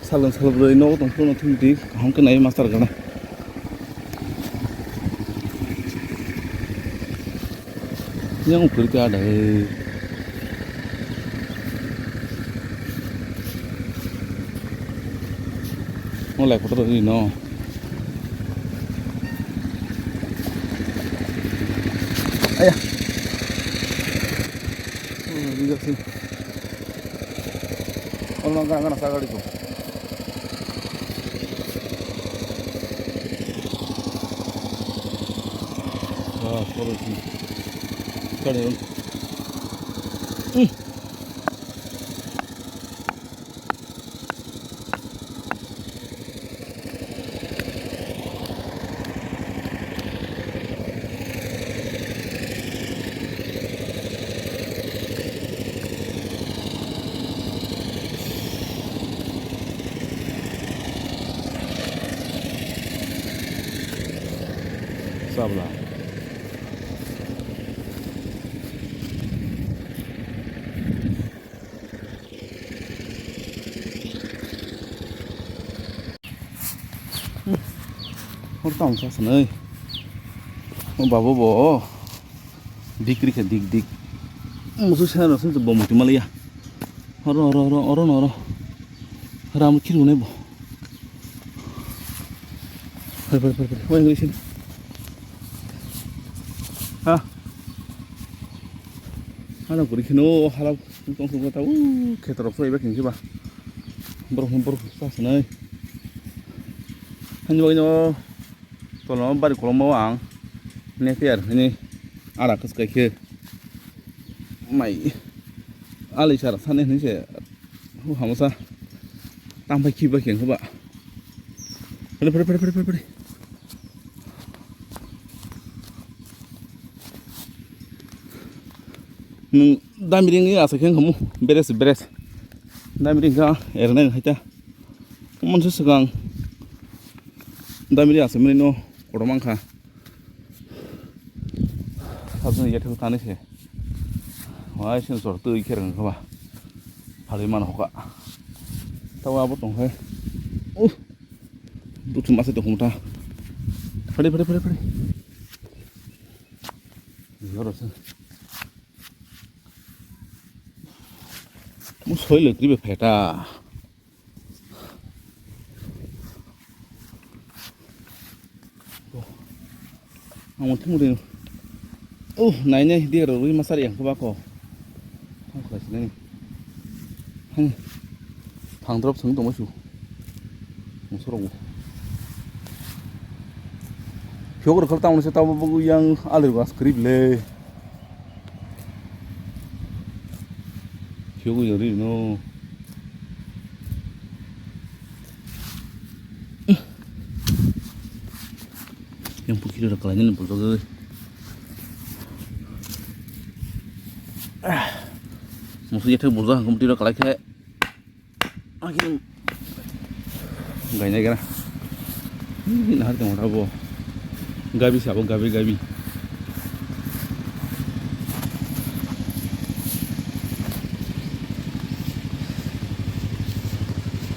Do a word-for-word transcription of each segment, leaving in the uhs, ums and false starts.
Salon salbroi nogo tong phuru no thung di kaham khe nai master gana. Yang ukur khe ada he. Mo lai kotor ri no. Aya. Oh, bijak sih. Ono gana gana sagari ko. Ah, sorry. Sorry. Sabla. Hor tong sa sanai. O babu bo. Dikri khe dik dik. Musu sana rasu bo muti maliya. Oro, oro, oro, oro, oro. Ram khiru ne bo. Pare, pare, pare, pare. Wai, wai, sini. Ha? Hana guri kheno hala tong tong ta u khetorok so iba khin khiba. Borok, borok sa sanai. Hanjo, hanjo. Tolma bari koloma o ang Napier hwnwi ada kwskai khe mai ali sara sani hwnwi se hu hamosa tangphai khiba khe wngkha ba. Pare, pare, pare, pare, pare, pare. Nwng damiring ni asa khe wngkha mu beres beres. Damiring kha erna wngkha ta. Monse swkang damiri aswk mani no kotorma wngkha. Sabjani yathek tanwi se. Wai sini sor twi khe rwng kha ba. Phalwi mano hoka. Tawa abo tong khe. Uh. Buchum ase tong kha ta. Phadi, phadi, phadi, phadi. Yoro se. Mo soi le kribe pheta. Ang thung ri. Oh, nai nai dia ro ri masari yang ko ba ko. Thang khlai sinai. Hang. Thang drop sung tong su. Musorok bo. Phiok rwkha tamo se tabo bo yang alir gas krip le. Phiok yang ri no. Yang pukiri rok kalai nini bulto goi. Musu yathek bulto hangkum tiro kalai khe. Akin gainai gara. Ini hari tengah apa? Gabi siapa gabi gabi.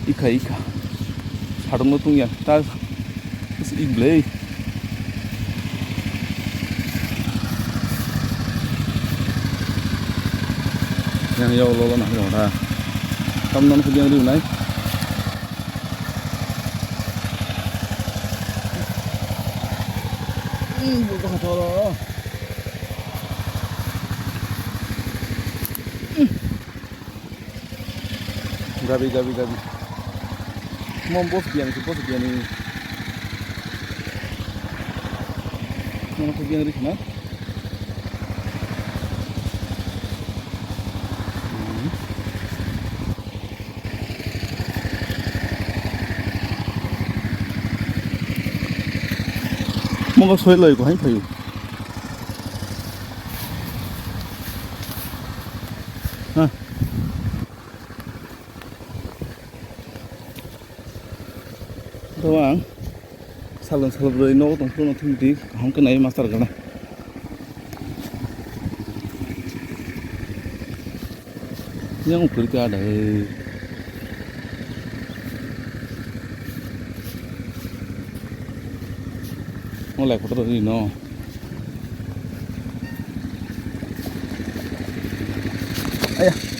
Ikha ikha. Sarung no tungya. Ta ik blei. Yang ya Allah lah nah orang. Tam non kudiang riu nai. Hmm, buka tolo. Gabi, gabi, gabi. Mo boss biang si, boss biang ni. Mo ko biang rik na. Hmm. Mo ko soi loi ko hai phayu. Ha. To ang salon salbroi nogo tong phuru no thung di kaham khe nai master gana. Yang ukur khe ada he. Mo lai kotor ri no. Aya.